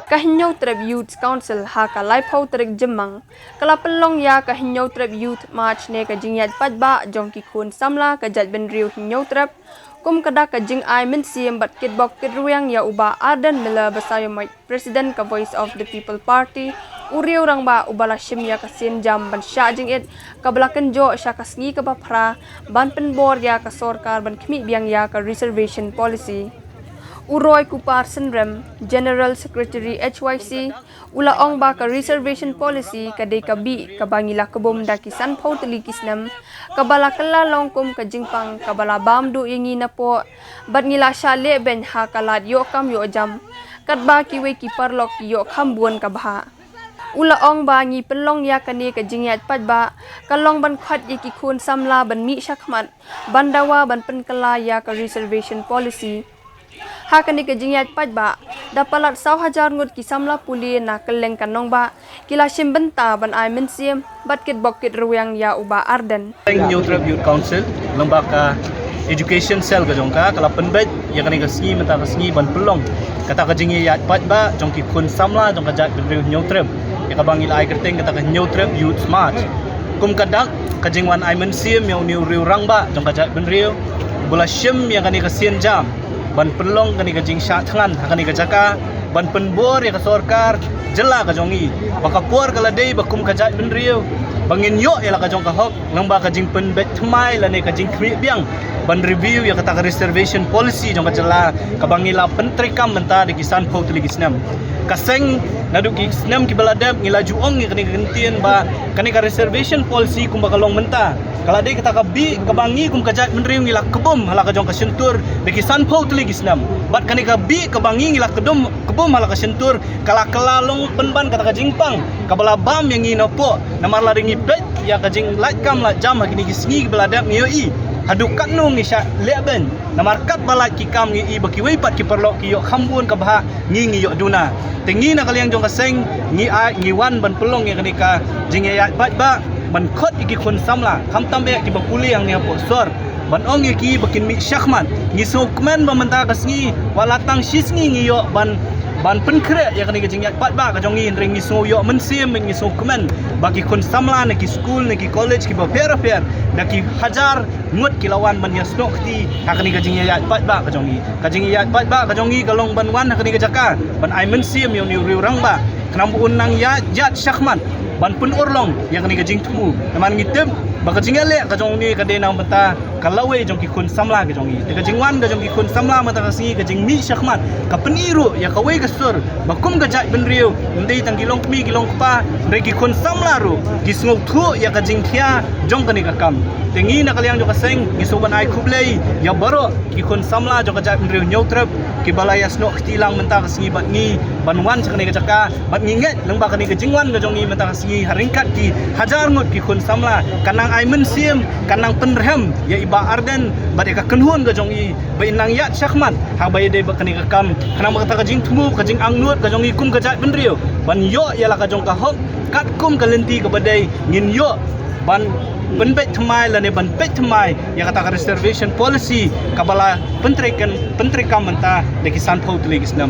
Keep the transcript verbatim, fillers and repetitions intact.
Ka Hynñiewtrep Youth Council ha ka laiphew tarik Jymmang ka la pynlong ïa ka Hynñiewtrep Youth March ne ka jingïaid paidbah jong ki khun samla ka jaitbynriew Hynñiewtrep, kum ka dak ka jingai mynsiem bad kitbok kitrwiang ïa u Bah Ardent Miller Basaiawmoit, President ka Voice of the People Party, u riew rangbah uba la shim ïa ka sienjam ban shah jingit kaba la kynjoh sha ka sngi kaba phra ban pynbor ïa ka sorkar ban khmih biang ïa ka reservation policy. U Roy Kupar Synrem, General Secretary H Y C, u la ong ba ka reservation policy ka dei ka bih kaba ngi la kbum da ki sanphew tylli ki snem, kaba la kylla long kum ka jingpang kaba la bam duh ïa ngi napoh, bad ngi la shah leh beiñ ha ka lad ïoh kam ïoh jam, katba kiwei ki paralok ki ïoh kham bun ka bhah. U la ong ba ngi pynlong ïa kane ka jingïaid paidbah ka long ban khot ïa ki khun samla ban mih shakhmat ban dawa ban pynkylla ïa ka reservation policy. Ha kane ka jingïaid paidbah da palat saw hajar ngut ki samla pule na kylleng ka nongbah ki la shim bynta ban ai mynsiem bad kitbok kitrwiang ïa u Bah Ardent. Hynñiewtrep Youth Council lyngba ka Education Cell ka jong ka ka la pynbeit ïa kane ka sngi mynta ka sngi ban pynlong kata ka jingïaid paidbah jong ki khun samla jong ka jaitbynriew Hynñiewtrep, ïa kaba ngi la ai kyrteng kata ka Hynñiewtrep Youth March. Kum ka dak ka jingwan ai mynsiem ïa une u riew rangbah jong ka jaitbynriew uba la shim ïa kane ka sienjam ban pynlong kane ka jingshah thngan ha kane ka jaka, ban pynbor ïa ka sorkar jylla ka jong ngi ba ka por ka la dei ba kum ka jaitbynriew ba ngin ïoh ïa la ka jong ka hok lyngba ka jingpynbeit thymmai lane ka jingkhmih biang ban review ïa kata ka reservation policy jong ka jylla kaba ngi la pyntreikam mynta da ki sanphew tylli ki snem. Ka seng naduh ki snem kiba la dep ngi la ju ong ïa kane ka kyntien ba kane ka reservation policy kumba ka long mynta ka la dei kata ka bih kaba ngi kum ka jaitbynriew ngi la kbum ha la ka jong ka shyntur da ki sanphew tylli ki snem. Bad kane ka bih kaba ngi ngi la kdum kbum ha la ka shyntur ka la kylla long pynban kata ka jingpang kaba la bam ïa ngi napoh. Namar lada ngi peit ïa ka jinglait kam lait jam ha kine ki sngi kiba la dep ngi ïohi haduh katno ngi shah leh beiñ. Namar katba lait ki kam ngi ïohi ba kiwei pat ki paralok ki ïoh kham bun ka bhah, ngi ngi ïoh duna. Te ngi na ka liang jong ka seng ngi ai ngi wan ban pynlong ïa kane ka jingïaid paidbah ban khot ïa ki khun samla khamtam eh kiba pule hangne hapoh sor ban ong ïa ki ba kin mih shakhmat. Ngi sngewkmen ba mynta ka sngi wat la tang shi sngi ngi ïoh ban ban pynkhreh ïa kane ka jingïaid paidbah ka jong ngi, hynrei ngi sngew ïoh mynsiem, ngi sngew kmen ba ki khun samla na ki skul, na ki college kiba pher pher, da ki hajar ngut ki la wan ban ïasnoh kti ha kane ka jingïaid paidbah ka jong ngi. Ka jingïaid paidbah ka jong ngi ka long ban wan ha kane ka jaka ban ai mynsiem ïa une u riew rangbah, khnang ba un nang ïaid, ïaid shakhmat ban pynurlong ïa kane ka jingthmu. Namar ngi tip ba ka jingïaleh ka jong une ka dei na bynta ka lawei jong ki khun samla ka jong ngi. Te ka jingwan ka jong ki khun samla mynta ka sngi, ka jingmih shakhmat, ka pyni ruh ïa kawei ka sur ba kum ka jaitbynriew, ym dei tang ki longkmie ki longkpa, hynrei ki khun samla ruh ki sngewthuh ïa ka jingkhia jong kane ka kam. Te ngi na ka liang jong ka seng ngi sngewbha ban ai khublei ïa baroh ki khun samla jong ka jaitbynriew Hynñiewtrep kiba la ïasnoh kti lang mynta ka sngi bad ngi ban wan sha kane ka jaka, bad ngi ngeit lyngba kane ka jingwan ka jong ngi mynta ka sngi ha ryngkat ki hajar ngut ki khun samla, kan nang ai mynsiem, kan nang pynrhem ïa i Bah Ardent bad ïa ka kynhun ka jong i ba in nang ïaid shakhmat haba ïadei bad kane ka kam, khnang ba kata ka jingthmu, ka jingangnud ka jong i kum ka jaitbynriew ban ïoh ïa la ka jong ka hok katkum ka lynti kaba dei, ngin ïoh ban pynbeit thymmai lane ban peit thymmai ïa kata ka reservation policy kaba la pyntreikam, pyntreikam mynta da ki sanphew tylli ki snem.